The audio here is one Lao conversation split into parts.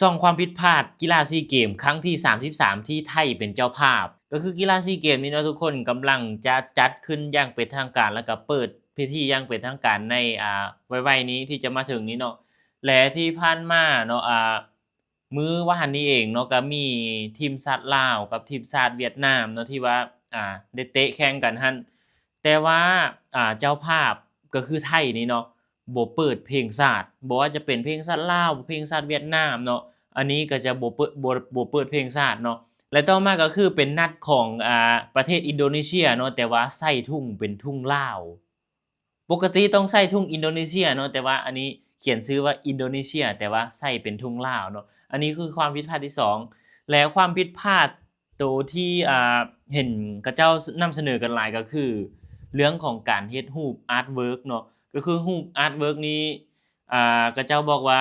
ສອງຄວາມຜິດພາດ ກິລາຊີເກມຄັ້ງທີສາມສິບສາມ ທີ່ໄທເປັນເຈົ້າພາບ ກໍຄືກິລາຊີເກມນີ້ເນາະ ທຸກຄົນກຳລັງຈະຈັດຂຶ້ນຢ່າງເປັນທາງການ ແລ້ວກໍເປີດພິທີຢ່າງເປັນທາງການໃນ ອ່າ ໄວໆນີ້ທີ່ຈະມາເຖິງນີ້ເນາະ ແລະທີ່ຜ່ານມາເນາະ ອ່າ ມື້ວານນີ້ເອງເນາະ ກໍມີທີມຊາດລາວກັບທີມຊາດຫວຽດນາມເນາະ ທີ່ວ່າ ອ່າ ໄດ້ເຕະແຂ່ງກັນຫັ້ນ ແຕ່ວ່າ ອ່າ ເຈົ້າພາບກໍຄືໄທນີ້ເນາະ ບໍ່ເປີດເພງຊາດ ບໍ່ວ່າຈະເປັນເພງຊາດລາວ ເພງຊາດຫວຽດນາມເນາະ ອັນນີ້ກໍຈະບໍ່ເປີດ ບໍ່ ບໍ່ເປີດເພງຊາດເນາະ ແລະຕໍ່ມາກໍຄືເປັນນັດຂອງ ອ່າ ປະເທດອິນໂດເນເຊຍເນາະ ແຕ່ວ່າໃສ່ທຸງເປັນທຸງລາວ ປົກກະຕິຕ້ອງໃສ່ທຸງອິນໂດເນເຊຍເນາະ ແຕ່ວ່າອັນນີ້ຂຽນຊື່ວ່າອິນໂດເນເຊຍ ແຕ່ວ່າໃສ່ເປັນທຸງລາວເນາະ ອັນນີ້ຄືຄວາມຜິດພາດທີສອງ ແລະຄວາມຜິດພາດໂຕທີ່ ອ່າ ເຫັນເຂົາເຈົ້ານຳສະເໜີກັນຫຼາຍກໍຄືເລື່ອງຂອງການເຮັດຮູບອາດເວີກເນາະ ກໍຄືຮູບອາດເວີກນີ້ ອ່າ ເຂົາເຈົ້າບອກວ່າ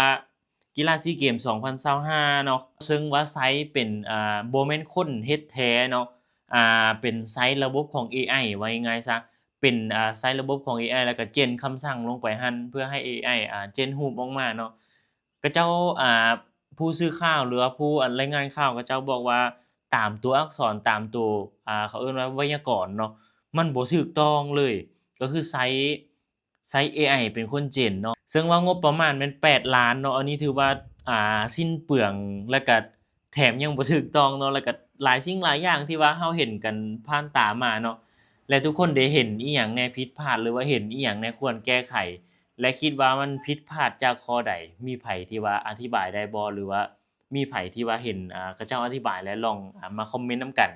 ກິລາຊີເກມສອງພັນຊາວຫ້າເນາະ ເຊິ່ງວ່າໃຊ້ເປັນ ອ່າ ບໍ່ແມ່ນຄົນເຮັດແທ້ເນາະ ອ່າ ເປັນໃຊ້ລະບົບຂອງເອໄອ ວ່າງ່າຍໆຊະ ເປັນ ອ່າ ໃຊ້ລະບົບຂອງເອໄອ ແລ້ວກໍເຈນຄຳສັ່ງລົງໄປຫັ້ນ ເພື່ອໃຫ້ເອໄອ ອ່າ ເຈນຮູບອອກມາເນາະ ເຂົາເຈົ້າ ອ່າ ຜູ້ສື່ຂ່າວ ຫຼືວ່າຜູ້ ອັນ ລາຍງານຂ່າວ ເຂົາເຈົ້າບອກວ່າ ຕາມຕົວອັກສອນ ຕາມໂຕ ອ່າ ເຂົາເອີ້ນວ່າໄວຍາກອນເນາະ ມັນບໍ່ຖືກຕ້ອງເລີຍ ກໍຄືໃຊ້ ໃຊ້ເອໄອເປັນຄົນເຈນເນາະ ເຊິ່ງວ່າງົບປະມານແມ່ນແປດລ້ານເນາະ ອັນນີ້ຖືວ່າ ອ່າ ສິ້ນເປືອງ ແລະກະແຖມຍັງບໍ່ຖືກຕ້ອງເນາະ ແລະກະຫຼາຍສິ່ງຫຼາຍຢ່າງທີ່ວ່າເຮົາເຫັນກັນຜ່ານຕາມາເນາະ ແລະທຸກຄົນໄດ້ເຫັນອີ່ຫຍັງແດ່ຜິດພາດ ຫຼືວ່າເຫັນອີ່ຫຍັງແດ່ຄວນແກ້ໄຂ ແລະຄິດວ່າມັນຜິດພາດຈາກຂໍ້ໃດ ມີໃຜທີ່ວ່າອະທິບາຍໄດ້ບໍ່ ຫຼືວ່າມີໃຜທີ່ວ່າເຫັນ ອ່າ ເຂົາເຈົ້າອະທິບາຍ ແລະລອງ ອ່າ ມາຄອມເມັນນຳກັນ.